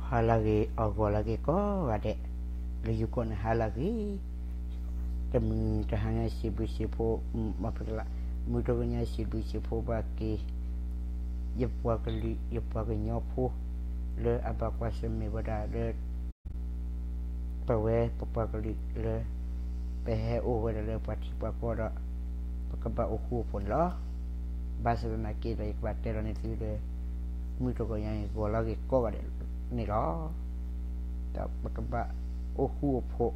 ဟါလၢအဂ့ၤ အဂီၤလၢအဂ့ၤကိးဂၤဒဲး, လၢယိၤကီၢ်န့ၣ်ဟါလၢအဂ့ၤ, တမုၢ်တဟါညါစံးဘျုးစံးဖှိၣ်, မ့ၢ်ဖဲလၢ, မုၢ်တဂီၤညါစံးဘျုးစံးဖှိၣ်ဘၣ်က့ၤ ယပှၤကလုာ် ယပှၤကညီဖိ လၢအဘၣ်ကွၢ်ဆၢၣ်မဲာ်ဝဲဒၣ်လၢ ပဝဲပပှၤကလုာ်လၢ ပဟဲအိၣ်ဝဲဒၣ်လၢပှၤထံပှၤကီၢ်ဒီး ပကဘၣ်အိၣ်ဃူအိၣ်ဖိးန့ၣ်လီၤ. ဘၣ်ဆၣ်သနာ်က့ဒီး ယကဘၣ်တဲလီၤန့ၢ်သုလၢ မုၢ်တဂီၤညါအံၤ ဂီၤလၢအဂ့ၤကိးဂၤဒဲးန့ၣ်လီၤ. ဒီးပကဘၣ်အိၣ်ဃူအိၣ်ဖိး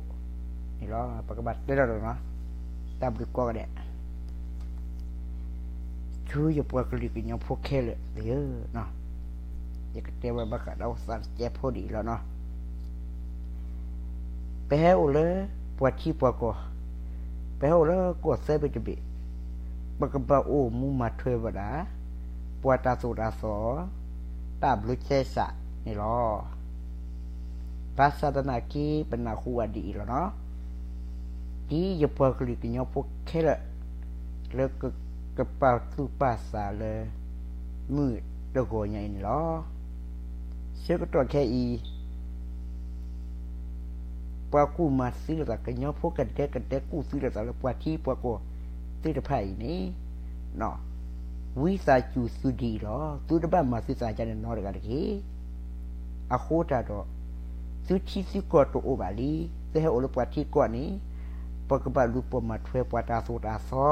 န့ၣ်လီၤ. ပကဘၣ်တဲလီၤဒီးနီၤ, တၢ်ဘျုးကိးဂၤဒဲး ဆူယပှၤကလုာ်ကညီဖိခဲလၢာ်သ့ၣ်ဧၢ, ယကတဲဝဲဘၣ်ဃးဒီးသးတကဲဖိဒ်အံၤလီၤနီၤ. ပဟဲအိၣ်လၢပှၤထံပှၤကီၢ်, ပဟဲအိၣ်လၢကီၢ်သၢဘ့ၣ်တဘ့ၣ်, ပကဘၣ်အိၣ်မူမၤထွဲဝဲဒၣ် ပှၤတၢ်သိၣ်တၢ်သီ, တၢ်ဘျၢသဲစးန့ၣ်လီၤ. ဘၣ်ဆၣ်သနာ်က့ ပနၢ်ဟူဝဲဒ်အံၤလီၤနီၤ, ဒ်ယပှၤကလုာ်ကညီဖိခဲလၢာ် လၢကပာ်သူၣ်ပာ်သးလၢ မုၢ်တဂီၤညါအံၤန့ၣ်လီၤ. ဆၢကတီၢ်ခဲအံၤ ပှၤကူၣ်မၤသံလိာ်သး ကညီဖိကဒဲကဒဲကူၣ်သံလိာ်သးလၢပှၤထံပှၤကီၢ်သ့ၣ်တဖၣ်အံၤန့ၣ် ဝံသးစူၤသုဒ်အံၤလီၤ. သုတဘၣ်မၤသုသးဒ်န့ၣ်နီတဂၤတဂ့ၤ. အဃိတၢ်ဒီး သုထံသုကီၢ်တအိၣ်ဘၣ်လံ, သုဟဲအိၣ်လၢပှၤထံကီၢ်န့ၣ် ပကဘၣ်လူၤပိာ်မၤထွဲပှၤတၢ်သိၣ်တၢ်သီ,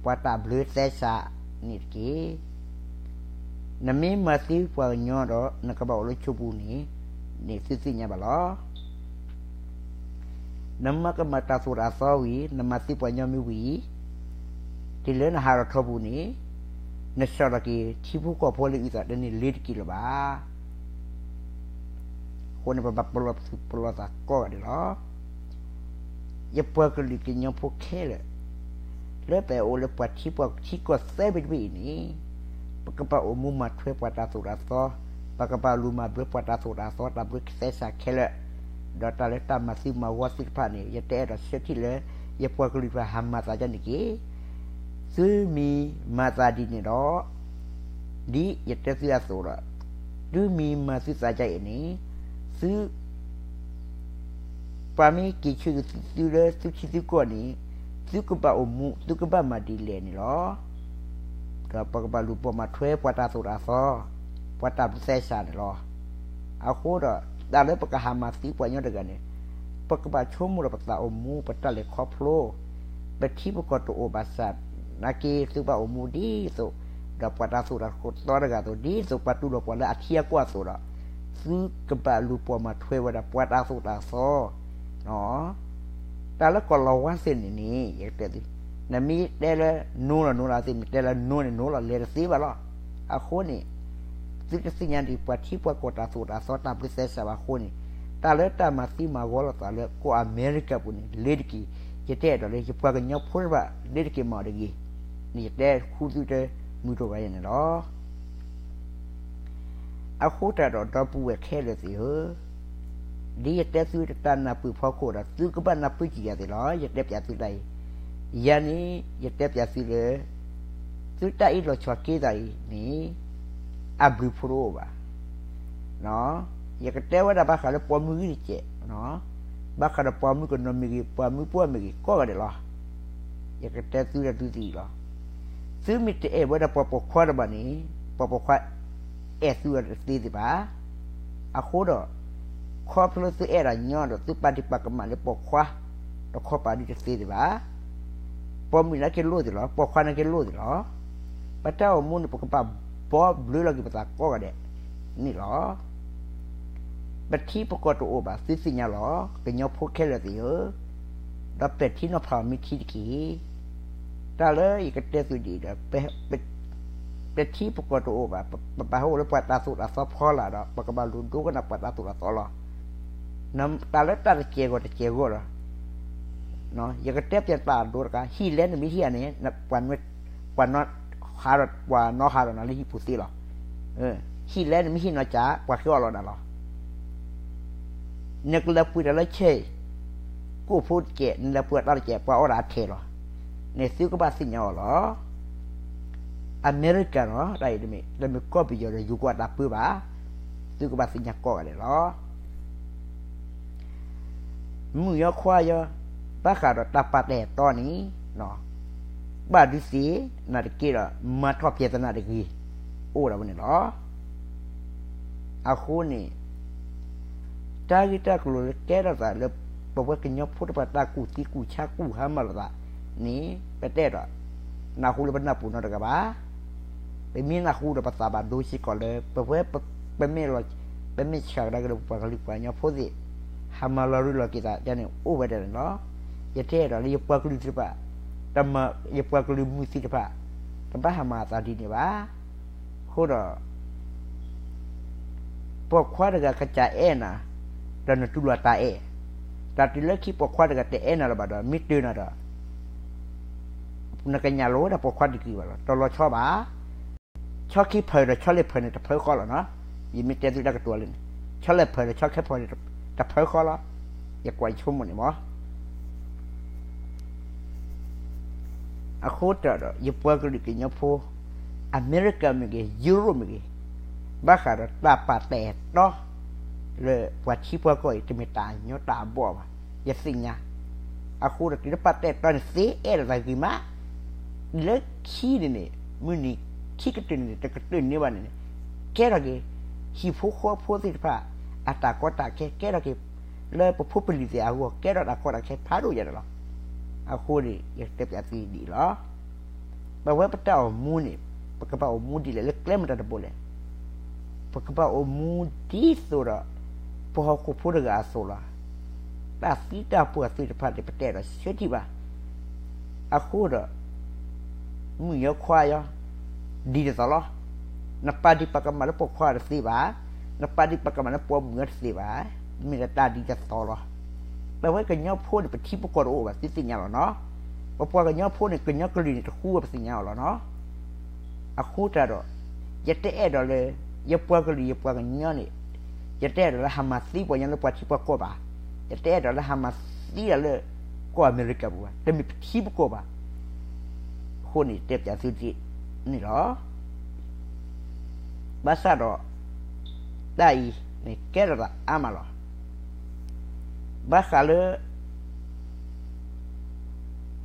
ပှၤတၢ်ဘျၢသဲစးန့ၣ်တက့ၢ်. နမ့ၢ်မၤသံပှၤကညီဒီး နကဘၣ်အိၣ်လၢဆိပူၤန့ၣ် န့ၣ်သုသ့ၣ်ညါဘၣ်လီၤ. နမၤကမၣ်တၢ်သိၣ်တၢ်သီဝံၤ, နမၤသံပှၤကညီမ့ၢ်ဝံၤ, တုၤလၢနဟးထီၣ်ထီပူၤန့ၣ် နဆှၢထီၣ်က့ၤထံဖိကီၢ်ဖိလၢအုၣ်သးတန့ၢ်လ့ၤတက့ၢ်လၢၤဘၣ်. အဃိန့ၣ် ပဘၣ်ပလီၢ်သူၣ်ပလီၢ်သးကိးဂၤဒဲးလီၤ. ယပှၤကလုာ်ကညီဖိခဲလၢာ် လၢပအိၣ်လၢပှၤထံပှၤကီၢ်သၢဘ့ၣ်တဘ့ၣ်အံၤန့ၣ် ပကဘၣ်အိၣ်မူမၤထွဲပှၤတၢ်သိၣ်တၢ်သီ, ပကဘၣ်လူၤမၤဘျၢပှၤတၢ်သိၣ်တၢ်သီ တၢ်ဘျၢသဲစးခဲလၢာ်, ဒီးတၢ်လၢတၢ်မၤသံမၤဂီၤသ့ၣ်တဖၣ်န့ၣ် ယတအဲၣ်ဒိးဆၢထံၣ်လၢ ယပှၤကလုာ်တဖၣ်ဟးမၤသးဒ်န့ၣ်တက့ၢ်. သုမ့ၢ်မၤသးဒ်န့ၣ်ဒီး ဒ်ယတဲသုအသိးဒီး, သုမ့ၢ်မၤသုသးဒ်အံၤန့ၣ်, သု ပှၤမ့ၢ်က့ၤဆှၢသုလၢသုထံသုကီၢ်န့ၣ်, သုကဘၣ်အိၣ်မူ သုကဘၣ်မၤဒ်လဲၣ်န့ၣ်လီၤ. ဒီးပကဘၣ်လူၤပိာ်မၤထွဲပှၤတၢ်သိၣ်တၢ်သီ, ပှၤတၢ်ဘျၢသဲစးန့ၣ်လီၤ. အဃိဒီး တၢ်လၢပကဟးမၤသံပှၤကညီတဂၤန့ၣ်, ပကဘၣ်ဆိကမိၣ်ဒီးပသးအိၣ်မူ ပတၢ်လဲၤခီဖျိ, ပထံပကီၢ်တအိၣ်ဘၣ်ဆၣ် နာ်က့သုဘၣ်အိၣ်မူဒ်သိး ဒီးပှၤတၢ်သိၣ်တၢ်သီတဂၤအသိး ဒ်သိးပှၤတူၢ်လိာ်ပှၤလၢအထံအကီၢ်အသိးဒီး, သုကဘၣ်လူၤပိာ်မၤထွဲဝဲဒၣ်ပှၤတၢ်သိၣ်တၢ်သီ တၢ်လၢကီၢ်လီၤဝါသ့ၣ်န့ၣ်န့ၣ် ယကတဲသု, နမ့ၢ်တဲလၢ no လီၤ no လီၤသ့ၣ် မ့ၢ်တဲလၢ no န့ၣ် no လီၤ လဲၤတသ့ဘၣ်လီၤ. အဃိန့ၣ် သုတသ့ၣ်ညါဒံးပှၤထံပှၤကီၢ်တၢ်သိၣ်တၢ်သီတၢ်ဘျၢသဲစးဘၣ်အဃိန့ၣ်, တၢ်လၢတၢ်မၤသံမၤဂီၤလိာ်သးလၢကီၢ်အမဲရကၤပူၤန့ၣ် လ့ၤတက့ၢ်. ယတဲအဲၣ်ဒိးလၢယပှၤကညီဖိတဖၣ် လ့ၤတက့ၢ်မၤအီၤတဂ့ၤန့ၣ် ယတဲဃုသုတမုၢ်တဂီၤညါန့ၣ်လီၤ. အဃိတၢ်ဒီးဒီပုၢ်ဝဲၢ်ခဲလၢာ်သ့ၣ်ဧၢ, ဒ်ယတဲသုတၢ်နၢ်ပၢၢ်ဖီခိၣ်ဒီး သုကဘၣ်နၢ်ပၢၢ်ကံယၤသ့ၣ်လီၤ. ယတဲပၠးသုတၢ်အံၤ, ယၤန့ၣ် ယတဲပၠးသုလၢ သုတၢ်အ့ၣ်လိာ်ဆိးက့သးအံၤန့ၣ် အဘျုးဖှိၣ်တအိၣ်ဘၣ်. ယကတဲဝဲဒၣ်ဘၣ်ဃးလၢပှၤမုၢ်ဂံၢ်တစဲး, ဘၣ်ဃးဒီးပှၤမုၢ်ကနီၤမ့ၢ်ဂ့ၤ ပှၤမုၢ်ပှၢ်မ့ၢ်ဂ့ၤ ကိးဂၤဒဲးလီၤ. ယကတဲသုတၢ်သုသ့ၣ်အံၤလီၤ. သုမ့ၢ်တအဲၣ်ဝဲဒၣ်ပှၤပိာ်ခွါတဘၣ်န့ၣ်, ပှၤပိာ်ခွါအဲၣ်သုအီၤတသ့သ့ၣ်ဘၣ်. အဃိဒီး ခီဖျိသုအဲၣ်တၢ်ညီဒီး သုပာ်ဒံးပာ်ကမၣ်လၢပိာ်ခွါ တခီပၤဒုတသ့သ့ၣ်ဘၣ်. ပိာ်မုၣ်နာ်က့လိၣ်သ့ၣ်လီၤ, ပိာ်ခွါနာ်က့လိၣ်သ့ၣ်လီၤ. ပတၢ်အိၣ်မူန့ၣ် ပကဘၣ်ဘီဘျၢလီၤက့ၤပသးကိးဂၤဒဲးန့ၣ်လီၤ. ပထံပကီၢ်တအိၣ်ဘၣ် သုသ့ၣ်ညါလီၤ ကညီဖိခဲလၢာ်သ့ၣ်ဧၢ, ဒီးပဲာ်ထံနီၤဖးအီၤမ့ၢ်ထံတက့ၢ်. တၢ်လၢယကတဲသုဒ်အံၤဒီး ပထံပကီၢ်တအိၣ်ဘၣ်, ပဘၣ်ဟဲအိၣ်လၢပှၤတၢ်သိၣ်တၢ်သီဖီလာ်ဒီး ပကဘၣ်လူၤဒိကနၣ်ပှၤတၢ်သိၣ်တၢ်သီလီၤ. တၢ်လၢတၢ်တစဲးဂီၤတစဲးဂီၤဒီး ယကတဲပၠးတၢ်အဒိတခါ, ဟံၣ်လဲၣ်နမ့ၢ်ဟံၣ်ဧါန့ၣ် ပှၤနီၣ်ဟးဒီးနၤလၢဟံၣ်ပူၤသ့လီၤ. ဟံၣ်လဲၣ်နမ့ၢ်ဟံၣ်နီၢ်ကၠး ပှၤဃ့အီၣ်လီၤနၤလီၤ. နကလဲၤပှ့ၤတၢ်လၢဆဲး ကိၣ်ဖိတစဲး နလဲၤပှ့ၤတၢ်လၢဆဲး ပှၤအီၣ်တၢ်ထဲလီၤ. န့ၣ်သုကဘၣ်သ့ၣ်ညါအီၤလီၤ. အမဲရကၤနီၤ တၢ်အံၤတမ့ၢ် တမ့ၢ်ကီၢ်ပယီၤဒီးယိၤကီၢ်အတၢ်ပၢဘၣ်. သုကဘၣ်သ့ၣ်ညါကိးဂၤဒဲးလီၤ. မုၣ်ယီခွါယီ, ဘၣ်ဃးဒီးတၢ်ပာ်တၢ်အဲၣ်တီန့ၣ်, ဘၣ်ဒုးသ့ၣ်နၤတက့ၢ်ဒီး မၤထီၣ်ဖျဲးသနၢ်တဂ့ၤ, အိၣ်ဒၣ်ဝဲန့ၣ်လီၤ. အဃိန့ၣ် တၢ်ဂ့ၢ်တၢ်ကျိၤလၢကဲထီၣ်သးလၢ ပဝဲကညီဖိတဖၣ်တၢ်ကူၣ်သံကူၣ်ဆါကူၣ်ဟါမၢ်လိာ်သးန့ၣ် ပတအဲၣ်ဒိးနၢ်ဟူလၢပနၢ်ပူၤနီတဂၤဘၣ်. ပမ့ၢ်နၢ်ဟူဒီးပသးဘၣ်ဒိစ့ၢ်ကီးလၢ ပဝဲ ပမ့ၢ်လီၤ ပမ့ၢ်ဆှၢကဒါက့ၤလၢပပှၤကလုာ်ပှၤကညီဖိသ့ၣ် ဟးမၤလီၤရံလီၤက့ၤသးန့ၣ် အိၣ်ဝဲဒၣ်န့ၣ်လီၤ. ယတအဲၣ်ဒိးလၢယပှၤကလုာ်သ့ၣ်တဖၣ် တမၤယပှၤကလုာ်မုၢ်သ့ၣ်တဖၣ် တဘၣ်ဟးမၤအသးဒ်န့ၣ်ဘၣ်. အဃိဒီး ပိာ်ခွါတဂၤကစၢ်အဲၣ်နၤ ဒီးနတူၢ်လိာ်တၢ်အဲၣ်, တၢ်တုၤလၢခံပိာ်ခွါတဂၤတအဲၣ်နၤလၢၤဘၣ်ဒီး မ့ၢ်တၢၤနၤဒီး နကညးလိာ်ဝဲဒၣ်ပိာ်ခွါတဂ့ၤဘၣ်လီၤ. တလီၤဆီဘၣ်. ဆီခံဖၢးဒီးဆီလဲၣ်ဖၢးန့ၣ် တဖၢဃီလီၤနီၤ. ယမ့ၢ်တဲသုတၢ်ကတိၤလၢန့ၣ် ဆီလဲၣ်ဖၢးဒီးဆီခဲဖၢးန့ၣ် တဖၢဃီလီၤ. ယကွၢ်ယဆိကမိၣ်န့ၣ်မး အဃိတၢ်ဒီး ယပှၤကလုာ်ကညီဖိ အမဲရကၤမ့ၢ်ဂ့ၤ ယူရိၣ်မ့ၢ်ဂ့ၤ ဘၣ်ဃးဒီးတၢ်ပာ်တၢ်အဲၣ်တီ လၢပှၤထံပှၤကီၢ်အံၤ တမ့ၢ်တၢ်ညီတၢ်အဘီၣ်ဘၣ်. ယသ့ၣ်ညါ. အဃိဒီးတုၤလၢပာ်တၢ်အဲၣ်တီန့ၣ် သ့အဲၣ်လိာ်သးဂ့ၤမး လၢခံန့ၣ်န့ၣ် မုၢ်နံၤခံကတၢၢ်န့ၣ်န့ၣ် တကတၢၢ်န့ၢ်ဘၣ်န့ၣ်န့ၣ် ကဲထီၣ်က့ၤ ဟံၣ်ဖိဃီဖိသ့ၣ်တဖၣ် အတၢ်ကီတၢ်ခဲ ကဲထီၣ်က့ၤ လၢပဖိပလံၤသ့ၣ်အဂီၢ် ကဲထီၣ်တၢ်ကီတၢ်ခဲဖးဒိၣ်ယဲၢ်န့ၣ်လီၤ. အဃိန့ၣ် ယကတဲပၠးသုဒ်အံၤလီၤ. ပဝဲပတၢ်အိၣ်မူန့ၣ် ပကဘၣ်အိၣ်မူဒ်လဲၣ် လၢကျဲမတၤတဘိလဲၣ်. ပကဘၣ်အိၣ်မူဒ်သိးဒီး ပဟီၣ်ခိၣ်ဖိတဂၤအသိးလီၤ. တၢ်သံတၢ်ပှၢ်သ့ၣ်တဖၣ်န့ၣ် ပတအဲၣ်ဒိးဆၢထံၣ်ဘၣ်. အဃိဒီး မုၣ်ယီခွါယီ ဒ်သိးသိးလီၤ. နပာ်ဒံးပာ်ကမၣ်လၢပိာ်ခွါတသ့ဘၣ်. နပာ်ဒံးပာ်ကမၣ်လၢပိာ်မုၣ်ယီတသ့ဘၣ်. မ့ၢ်လၢတၢ်ဒ်သိးသိးလီၤ. ပဝဲကညီဖိန့ၣ် ပထံပကီၢ်တအိၣ်ဘၣ် သုသ့ၣ်ညါလီၤနီၤ. ပပှၤကညီဖိန့ၣ် ကညီကလုာ်န့ၣ် တဃူဝဲပသ့ၣ်ညါအီၤလီၤနီၤ. အဃိတၢ်ဒီး ယတအဲၣ်ဒိးလၢ ယပှၤကလုာ်ယပှၤကညီန့ၣ် ယတအဲၣ်ဒိးလၢဟးမၤသံပှၤကညီလၢပှၤထံပှၤကီၢ်ဘၣ်. ယတအဲၣ်ဒိးလၢဟးမၤသံဒၣ်လၢ ကီၢ်အမဲရကၤပူၤဘၣ်. တမ့ၢ်ပထံပကီၢ်ဘၣ်. အဃိန့ၣ် တဲပၠးသုဒ်န့ၣ်လီၤ. ဘၣ်ဆၣ်ဒီး တၢ်အံၤန့ၣ် ကဲထီၣ်သးအါမးလီၤ. ဘၣ်ဃးလၢ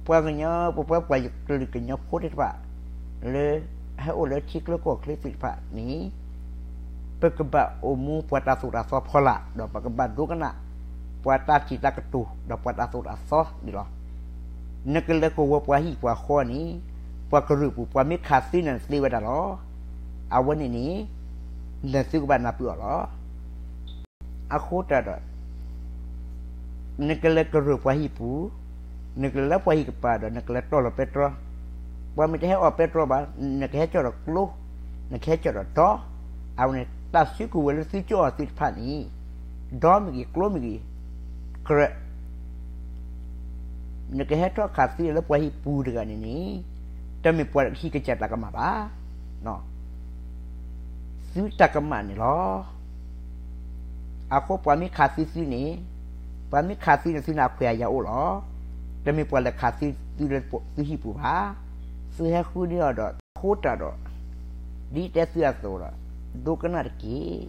ပှၤကညီ ပပှၤ ပှၤကလုာ်ကညီဖိသ့ၣ်တဖၣ် လၢ ဟဲအိၣ်လၢထံချၢကီၢ်ချၢသ့ၣ်တဖၣ်န့ၣ် ပကဘၣ်အိၣ်မူပှၤတၢ်သိၣ်တၢ်သီဖီလာ် ဒီးပကဘၣ်ဒိကနၣ် ပှၤတၢ်စံးတၢ်ကတိၤ ဒီးပှၤတၢ်သိၣ်တၢ်သီန့ၣ်လီၤ. နကလဲၤကဝီၤပှၤဟံၣ်ပှၤဃီန့ၣ် ပှၤကရၢၢ်ပူၤ ပှၤမ့ၢ်ခးသံနၤန့ၣ်သ့ဝဲဒၣ်လီၤ. အဝဲန့ၣ်န့ၣ် နသုကဘၣ်နၢ်ပၢၢ်အီၤလီၤ. အဃိတၢ်ဒီး နကလဲၤကရၢၢ်ပှၤဟံၣ်ပူၤ, နကလဲၤလၢပှၤဟံၣ်ကပၤဒီး နကလဲၤတီၢ်လီၤပဲတြီ, ပှၤမ့ၢ်တဟဲအီၣ်ပဲတြီဘၣ်, နကဟဲကၠီၣ်ဒီးကျိ, နကဟဲကၠီၣ်ဒီးဒီ, အဝဲန့ၣ် တၢ်စုကဝဲၤလၢသုကၠီၣ်အီၤသ့ၣ်တဖၣ်န့ၣ်, ဒီမ့ၢ်ဂ့ၤ, ကျိမ့ၢ်ဂ့ၤ, ကြၢး နကဟဲထီၣ်ခးသံလၢပှၤဟံၣ်ပူၤတဂၤန့ၣ်န့ၣ်, တမ့ၢ်ပှၤဟံၣ်ကစၢ်တၢ်ကမၣ်ဘၣ်. သုတၢ်ကမၣ်န့ၣ်လီၤ. အဃိပှၤမ့ၢ်ခးသံသုန့ၣ်, ပှၤမ့ၢ်ခးသံန့ၣ် သုန့ၣ်အခွဲးအယာ်အိၣ်လီၤ. တမ့ၢ်ပှၤလဲၤခးသံသုလၢသုဟံၣ်ပူၤဘၣ်. သုဟဲဃုန့ၢ်အီၤဒီး အဃိတၢ်ဒီး, ဒ်တဲသုအသိးဒီး, ဒိကနၣ်တက့ၢ်.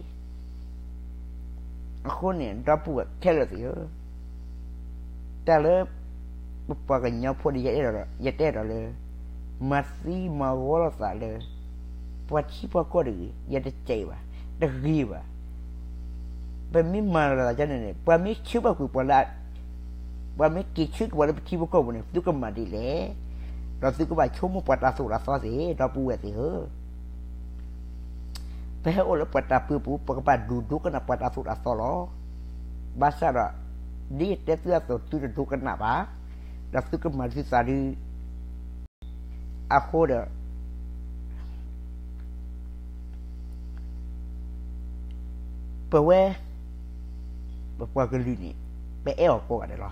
အဃိန့ၣ် ဒီပုၢ်ဝဲၢ်ခဲလၢာ်သ့ၣ်ဧၢ, တၢ်လၢ ပပှၤကညီဖိန့ၣ် ယအဲၣ်ဒိး, ယတအဲၣ်ဒိးလၢ မၤသံမၤဂီၤလိာ်သးလၢ ပှၤထံပှၤကီၢ်တဂ့ၤ, ယတစဲးဘၣ်, တဂ့ၤဘၣ်. ပမ့ၢ်မၤလိာ်သးဒ်န့ၣ်န့ၣ် ပှၤမ့ၢ်ဆှၢဘၣ်ကွံာ်ပှၤလၢ ပှၤမ့ၢ်က့ၤဆှၢက့ၤပှၤလၢပထံပကီၢ်ပူၤန့ၣ် သုကမၤဒ်လဲၣ်. ဒီးသုကဘၣ်ဆိကမိၣ်ပှၤတၢ်သိၣ်တၢ်သီသ့ၣ်, ဒီပုၢ်ဝဲၢ်သ့ၣ်ဧၢ, ပဟဲအိၣ်လၢပှၤတၢ်ပၢပူၤ ပကဘၣ်ဒုးဒိကနၣ်ပှၤတၢ်သိၣ်တၢ်သီလီၤ. ဘၣ်ဆၣ်ဒီး ဒ်ယတဲသုအသိး သုတဒိကနၣ်ဘၣ်, ဒီးသုကမၤသုသးဒုး အဃိဒီး ပဝဲ ပပှၤကလုာ်န့ၣ် ပအဲၣ်အီၤကိးဂၤဒဲးလီၤ.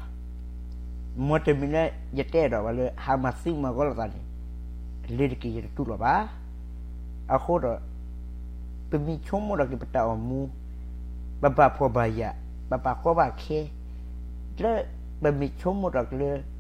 မ်တမ့ၢ်လၢယတအဲၣ်ဒိးဘၣ်လၢ ဟးမၤသံမၤဂီၤလိာ်သးန့ၣ် လၢတက့ၢ်ယတတူၢ်လိာ်ဘၣ်. အဃိဒီး ပမ့ၢ်ဆိကမိၣ်ဒီးက့ၤပတၢ်အိၣ်မူ ပဘၣ်ဖှီၣ်ဘၣ်ယာ်, ပဘၣ်ကီဘၣ်ခဲ, လၢ ပမ့ၢ်ဆိကမိၣ်ဒီးက့ၤလၢ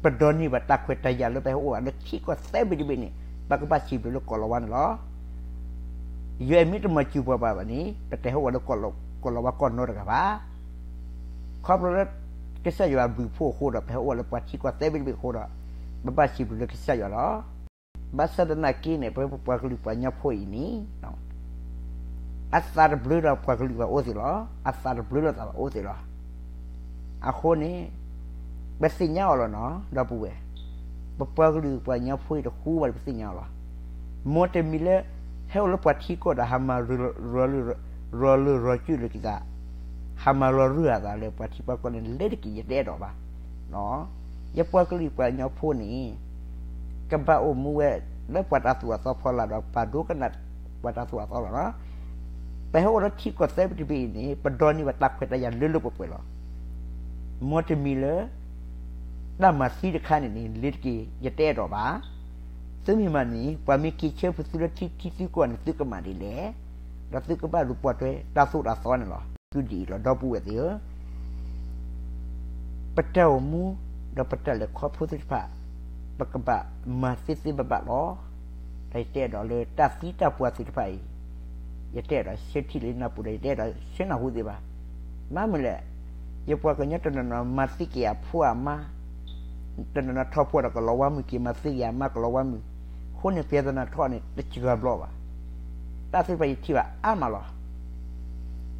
ပဒိးန့ၢ်ဘၣ်တၢ်ခွဲးတၢ်ယာ်လၢပဟဲအိၣ်ဘၣ်လၢထံကီၢ်သၢဘ့ၣ်တဘ့ၣ်န့ၣ် ပကဘၣ်စံးဘျုးလၢကီၢ်လီၤဝါန့ၣ်လီၤ. ယွၤမ့ၢ်တမၤစၢၤပှၤဘၣ်ဘၣ်န့ၣ် ပတဟဲအိၣ်ဝဲလၢကီၢ်လီၤဝါကီၢ်နီတဂၤဘၣ်. ခီဖျိလၢ ကစၢ်ယွၤဘျုးဖှိၣ်အဃိဒီး ပဟဲအိၣ်ဝဲလၢပှၤထံကီၢ်သၢဘ့ၣ်တဘ့ၣ်အဃိဒီး ပဘၣ်စံးဘျုးလၢကစၢ်ယွၤလီၤ. ဘၣ်ဆၣ်သနာ်က့န့ၣ် ပဝဲပပှၤကလုာ်ပှၤကညီဖိအံၤန့ၣ် အသးတဘျုးဒီးပှၤကလုာ်ဘၣ်အိၣ်သ့လီၤ. အသးတဘျုးဒီးသးဘၣ်အိၣ်သ့လီၤ. အဃိန့ၣ် ပသ့ၣ်ညါအီၤလီၤနီၤ ဒီပုၢ်ဝဲၢ်, ပပှၤကလုာ်ပှၤကညီဖိအံၤတဃူဘၣ်ဒီးပသ့ၣ်ညါအီၤလီၤ. မ်တမံၤလၢ ဟဲအိၣ်လၢပှၤထံကီၢ်ဒီး ဟးမၤရၤလၢ ရၤလၢရၤစုၣ်လၢက့ၤသး, ဟးမၤလီၤရၢၢ်အသးလၢပှၤထံပှၤကီၢ်န့ၣ် လၢတက့ၢ်ယတအဲၣ်ဒိးဘၣ်. ယပှၤကလုာ်ပှၤကညီဖိန့ၣ် ကဘၣ်အိၣ်မူဝဲလၢပှၤတၢ်သိၣ်အသီဖီလာ်ဒီး ပာ်ဒိကနၣ်ပှၤတၢ်သိၣ်အသီလီၤ. ပဟဲအိၣ်လၢထံကီၢ်သၢဘ့ၣ်တဘ့ၣ်အံၤန့ၣ် ပဒိးန့ၢ်ဘၣ်တၢ်ခွဲးတၢ်ယာ်လၢလၢပှဲၤပှဲၤလီၤ. မ်တမံၤလၢ တၢ်မၤသံတခါန့ၣ်န့ၣ် လၢတက့ၢ်ယတအဲၣ်ဒိးဘၣ်. သုမ့ၢ်မၤန့ၣ် ပှၤမ့ၢ်က့ၤဆၢဖုးသုလၢထံထံသုကီၢ်န့ၣ် သုကမၤဒ်လဲၣ်, ဒီးသုကဘၣ်လူၤပိာ်ထွဲတၢ်သိၣ်တၢ်သီန့ၣ်လီၤ. သုဒ်အံၤလီၤ ဒီပုၢ်ဝဲၢ်သ့ၣ်ဧၢ, ပတၢ်အိၣ်မူ ဒီးပတၢ်လဲၤခီဖျိသ့ၣ်တဖၣ် ပကဘၣ်မၤသ့သ့ဘၣ်ဘၣ်လီၤ. ဒီးယတအဲၣ်ဒိးလၢတၢ်သံတၢ်ပှၢ်သ့ၣ်တဖၣ်အံၤ ယတအဲၣ်ဒိးဆၢထံၣ်လၢနၢ်ပူၤဒီး ယတအဲၣ်ဒိးဆၢနၢ်ဟူသ့ဘၣ်. မ့ၢ်မနုၤလဲၣ်, ယပှၤကညီတနီၤနီၤ မၤသံက့ၤအဖိအမါ, တနီၤနီၤထီၣ်ဖိဒီးကလီၤဝါမုၢ်က့ၤ မၤသံက့ၤအမါကလီၤဝါမုၢ်, အဃိန့ၣ် ပြဿနာထီၣ်န့ၣ် တစှၤဘျီဘၣ်. တၢ်သ့ၣ်တဖၣ်ယထံၣ်ဘၣ်အါမးလီၤ.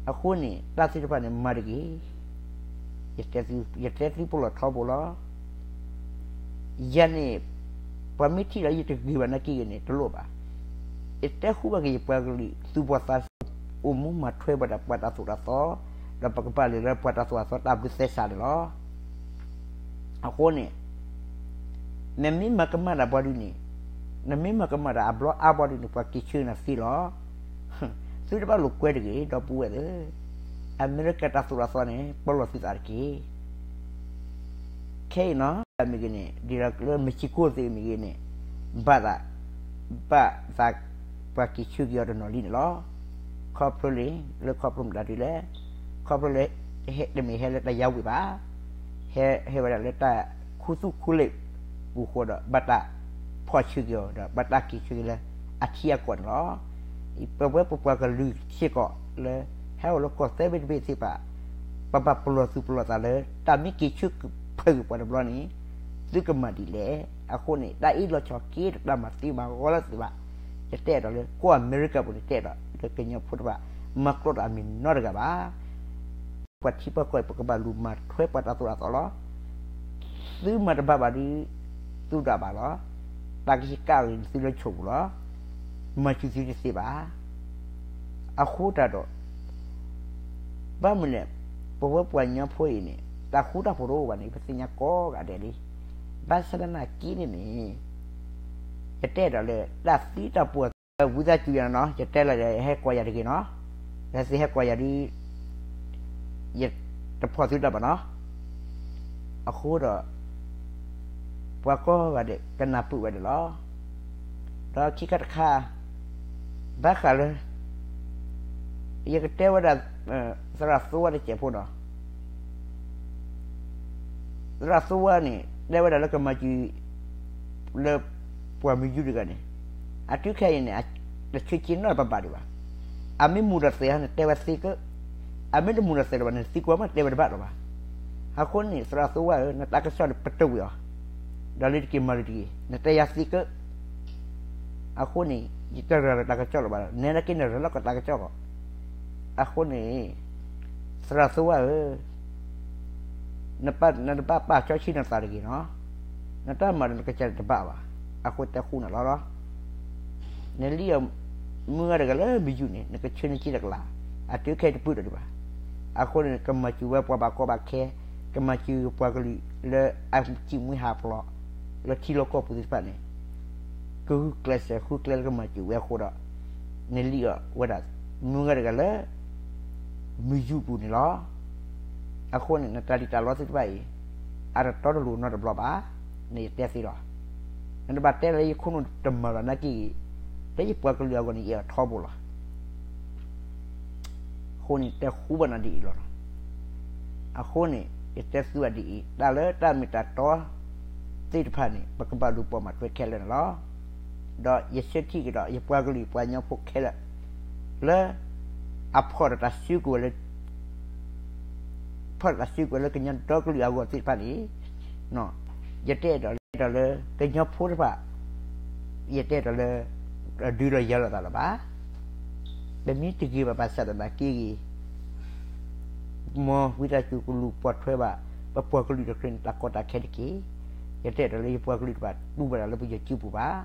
အဃိန့ၣ် တၢ်သ့ၣ်တဖၣ်န့ၣ် မၤတဂ့ၤ. ယတဲသုပလီၢ်ထီဘိလီၤ. ယၤန့ၣ် ပှၤမ့ၢ်ထံၣ်လၢယတဂ့ၤဘၣ်နာ်က့ဂ့ၤန့ၣ် တလိၣ်ဘၣ်. ယတဲဃူဘၣ်က့ၤယပှၤကလုာ် သူၣ်ဘီၣ်သးစၢ် အိၣ်မူမၤထွဲဘၣ်ဒီးပှၤတၢ်သိၣ်တၢ်သီ, ဒီးပကဘၣ်လဲၤလၢပှၤတၢ်သိၣ်တၢ်သီတၢ်ဘျုးသဲစးန့ၣ်လီၤ. အဃိန့ၣ် နမ့ၢ်မၤကမၣ်တၢ်ပှၤဒ်န့ၣ်, နမ့ၢ်မၤကမၣ်တၢ်အဘျီအါဘျီဒ်န့ၣ် ပှၤက့ၤဆၢနၤသ့လီၤ. သုတဘၣ်လိာ်ကွဲတဂ့ၤ ဒီပုၢ်ဝဲၢ်သ့ၣ်, အမဲရကၤတၢ်သိၣ်တၢ်သီန့ၣ် ပလီၢ်သုသးတက့ၢ်. ခဲအံၤနီၤ မ့ၢ်ဂ့ၤန့ၣ် ဒ်လၢမ့ၢ်စ့ၢ်ကီးသ့ၣ်မ့ၢ်ဂ့ၤန့ၣ် ဘၣ်သး ဘၣ်သး ပှၤက့ၤဆၢက့ၤအီၤတနီၤလံန့ၣ်လီၤ. ခီဖျိလံ လၢခီဖျိမတၤဒ်လဲၣ်, ခီဖျိလၢ တမ့ၢ်ဟဲလၢတၢ်ယါဝံၤဘၣ်, ဟဲ ဟဲဝဲဒၣ်လၢတၢ်ခူသူၣ်ခူလ့ၣ်ပူၤဃိဒီး ဘၣ်တၢ်ဖီၣ်ဆၢက့ၤအီၤဒီး ဘၣ်တၢ်က့ၤဆၢက့ၤလၢအထံအကီၢ်န့ၣ်လီၤ. ပဝဲပပှၤကလုာ်စ့ၢ်ကီးလၢ ဟဲအိၣ်လၢကီၢ်သၢဘ့ၣ်တဘ့ၣ်သ့ၣ်တဖၣ် ပဘၣ်ပလီၢ်သူၣ်ပလီၢ်သးလၢ တၢ်မ့ၢ်က့ၤဆၢဖၢက့ၤပှၤတဘျီန့ၣ် သုကမၤဒ်လဲၣ်. အဃိန့ၣ် တၢ်အ့ၣ်လိာ်ဆိးက့ဒီးတၢ်မၤသံမၤဂီၤလၢသုဘၣ်. ယတအဲၣ်ဒိးလၢကီၢ်အမဲရကၤပူၤန့ၣ် တအဲၣ်ဒိးလၢကညီဖိတဖၣ် မၤကျိးတၢ်အမံၤနီတဂၤဘၣ်. ပှၤထံပှၤကီၢ်အံၤ ပကဘၣ်လူၤမၤထွဲပှၤတၢ်သိၣ်တၢ်သီလီၤ. သုမၤတဘၣ်ဘၣ်ဒီး သုဒၣ်ဘၣ်လီၤ. တၢ်ကဟံးကၣ်ဂ့ၤန့ၣ် သုလၢဆိးပူၤလီၤ. မၤစၢၤသုတသ့ဘၣ်. အဃိတၢ်ဒီး ဘၣ်မနုၤလဲၣ်, ပဝဲပှၤကညီဖိအံၤန့ၣ် တၢ်ဃူတၢ်ဖိးတအိၣ်ဘၣ်န့ၣ် ပသ့ၣ်ညါကိးဂၤဒဲးလံ. ဘၣ်ဆၣ်သနာ်က့န့ၣ်န့ၣ် ယတအဲၣ်ဒိးလၢတၢ်သံတၢ်ပှၢ် ဝံသးစူၤယၤနီၤ, ယတဲလီၤဒီး ဟဲကိးယၤတဂ့ၤနီၤ, လၢသုဟဲကိးယၤဒီး ယတဖီၣ်သုတၢ်ဘၣ်နီၤ. အဃိဒီး ပှၤကိးဂၤဒဲး ကနၢ်ပၢၢ်ဝဲဒၣ်လီၤ. ဒီးခံခါတခါ ဘၣ်ဃးလၢ ယကတဲဝဲဒၣ် သရၣ်သိဝါတစဲးဖိနီၤ. သရၣ်သိဝါန့ၣ် တဲဝဲဒၣ်လၢကမၤစၢၤ လၢပှၤမုၢ်ယူတဂၤန့ၣ် အတုၤခဲအံၤန့ၣ် တဆၢက့ၤနီတဘျီဘၣ်ဒံးဘၣ်. အမ့ၢ်မူၤဒီးသဲးဟီန့ၣ် တဲဝဲသ့ကၢ, အမ့ၢ်တမူၤဒီးသဲးလၢၤဘၣ်န့ၣ် သံကွၢ်မးတဲဝဲတဘၣ်လၢၤဘၣ်. အဃိန့ၣ် သရၣ်သိဝါဧၢ, နတၢ်ကစီၣ်န့ၣ် ပတုာ်ဝံၤအီၤ, ဒီးလၢတက့ၤမၤလၢတက့ၤ နတဲယၤသ့ကၢ. အဃိန့ၣ် ယတရၤလီၤတၢ်ကစီၣ်လၢၤဘၣ်, နဲဒၣ်က့ၤနရၤလီၤကတၢ်ကစီၣ်ကီး. အဃိန့ၣ် သရၣ်သိဝါဧၢ, နတဘၣ်ပာ်စီဆှံနသးတဂ့ၤနီၤ, နတၢ်မၤဒီးနကစၢ်တဘၣ်ဘၣ်. အဃိတဲဃူနၤလီၤလီၤ. နလံၣ်အီၤ မုၢ်ဂၤတဂၤလၢမုၢ်ယူန့ၣ် နကဆၢနက့တကလး, အတုၤခဲအံၤတပၢၢ်ဒီးဒံးဘၣ်. အဃိန့ၣ် ကမၤစၢၤဝဲပှၤဘၣ်ကီဘၣ်ခဲ, ကမၤစၢၤပှၤကလုာ်လၢအစံၣ်မှံဟးဖျိး လၢထံလီၢ်ကီၢ်ပူၤသ့ၣ်တဖၣ်န့ၣ် ကဂုာ်ကျဲးစၢးဃုကျဲလၢကမၤစၢၤဝဲအဃိဒီး နလံၣ်အီၤဝဲဒၣ် မုၢ်ဂၤတဂၤလၢ မုၢ်ယူပူၤန့ၣ်လီၤ. အဃိန့ၣ် နတၢ်လံၣ်တၢ်လီသ့ၣ်တဖၣ်အံၤ အတတီတလိၤနီတဘျီဘၣ်, န့ၣ်ယတဲသ့လီၤ. နတဘၣ်တဲလၢယခိၣ်နူာ်တမၤလီၤနာ်က့ဂ့ၤ, လၢယပှၤကလုာ်အဂီၢ်န့ၣ် ယအဲၣ်အီၤထီဘိလီၤ. အဃိန့ၣ် တဲဃူဘၣ်နၤဒ်အံၤလီၤ. အဃိန့ၣ် ယတဲသုဘၣ်ဒ်အံၤ, တၢ်လၢတၢ်မ့ၢ်တၢ်တီသ့ၣ်တဖၣ်န့ၣ် ပကဘၣ်လူၤပိာ်မၤထွဲခဲလၢာ်န့ၣ်လီၤ. ဒီးယဆၢထံၣ်ကဒီး ယပှၤကလုာ်ပှၤကညီဖိခဲလၢာ် လၢ အဖီၣ်ဒီးတၢ်စုကဝဲၤလၢ ဖီၣ်ဒီးတၢ်စုကဝဲၤလၢကညီဒီကလုာ်အဂီၢ်သ့ၣ်တဖၣ်န့ၣ် ယတဲဒီးလၢ ကညီဖိတဖၣ် ယတဲဒီးလၢ ဒုးလီၤယၤလိာ်သးလၢၤဘၣ်. ပမ့ၢ်တဂ့ၤဘၣ်ဘၣ်ဆၣ်သနာ်က့ဂ့ၤ မ်ဝံသးစူၤကလူၤပိာ်ထွဲဘၣ် ပပှၤကလုာ်တခါန့ၣ် တၢ်ကီတၢ်ခဲတက့ၢ်. ယတဲဒီးလၢယပှၤကလုာ်တဖၣ်တူၢ်ဘၣ်တၢ်လၢပယီၤစုပူၤဘၣ်.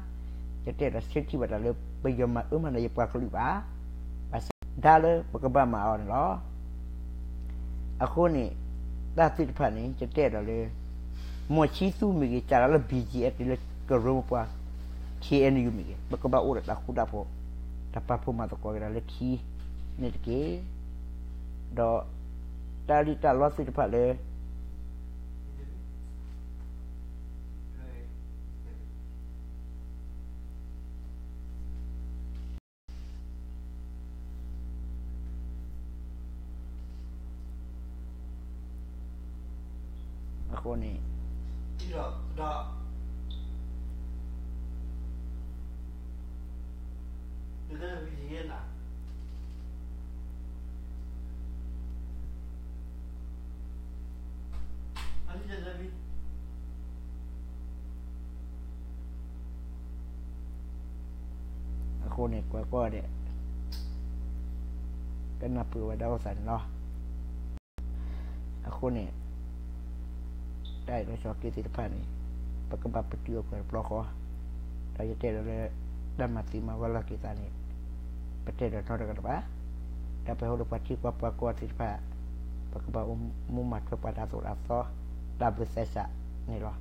ယတဲဒီးဆၢထံၣ်ဘၣ်တၢ်လၢပယီၤမၤအၢမၤနးယပှၤကလုာ်ဘၣ်. ဘၣ်ဆၣ်ဒါလၢပကဘၣ်မၤအီၤန့ၣ်လီၤ. အဃိန့ၣ် တၢ်သ့ၣ်တဖၣ်န့ၣ် ယတဲဒီးလၢ မီၢ်ဆံသူမ့ၢ်ဂ့ၤ စးထီၣ်လၢ ဘံၣ်ကၠံၣ်အဲၣ် တုၤလၢကရၢမိၢ်ပှၢ် ခ့ၣ်အဲၣ်ယူၣ် မ့ၢ်ဂ့ၤ ပကဘၣ်အိၣ်ဒီးတၢ်ဃူတၢ်ဖိး တၢ်ပာ်ဖှိၣ်မၤသကိးက့ၤဒီးလၢခံန့ၣ်တက့ၢ်. ဒီး တၢ်လံၣ်တၢ်လီသ့ၣ်တဖၣ်လၢ အဃိန့ၣ် အဃိန့ၣ် ကွၢ်ကီၢ်ဒဲး ကနၢ်ပၢၢ်ဝဲဒၣ်အိၣ်သးန့ၣ်လီၤ. အဃိန့ၣ် တၢ်အဲၣ်ဒိးဆိးက့သ့ၣ်တဖၣ်န့ၣ် ပကဘၣ်ပတုာ်အီၤကွံာ်တဘျီဃီ, ဒီးယတဲဒီးလၢ တၢ်မၤသံမၤဝီလီၤက့ၤသးန့ၣ် ပတဲဒီးနီတဂၤတဘၣ်, ဒီးပဟဲအိၣ်ဒီးပှၤထံပှၤပှၤကီၢ်သ့ၣ်တဖၣ် ပကဘၣ်အိၣ်မူမၤထွဲပှၤတၢ်သိၣ်တၢ်သီ တၢ်ဘျုးသဲစးန့ၣ်လီၤ.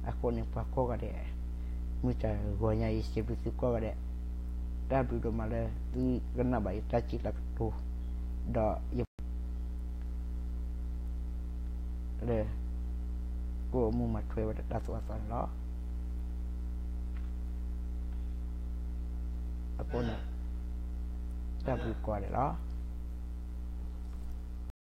အဃိန့ၣ် ပှၤကိးဂၤဒဲး မုၢ်တၢ်ဂီၤညါအံၤ စံးဘျုးသုကိးဂၤဒဲး, တၢ်ဘျုးဒိၣ်မးလၢသုကနၣ်ဘၣ်ယတၢ်စံးတၢ်ကတိၤ, ဒီးယ လၢ ကအိၣ်မူမၤထွဲဝဲဒၣ်တၢ်သိၣ်တၢ်သီန့ၣ်လီၤ. အဃိန့ၣ် တၢ်ဘျုးကိးဂၤဒဲးလီၤ.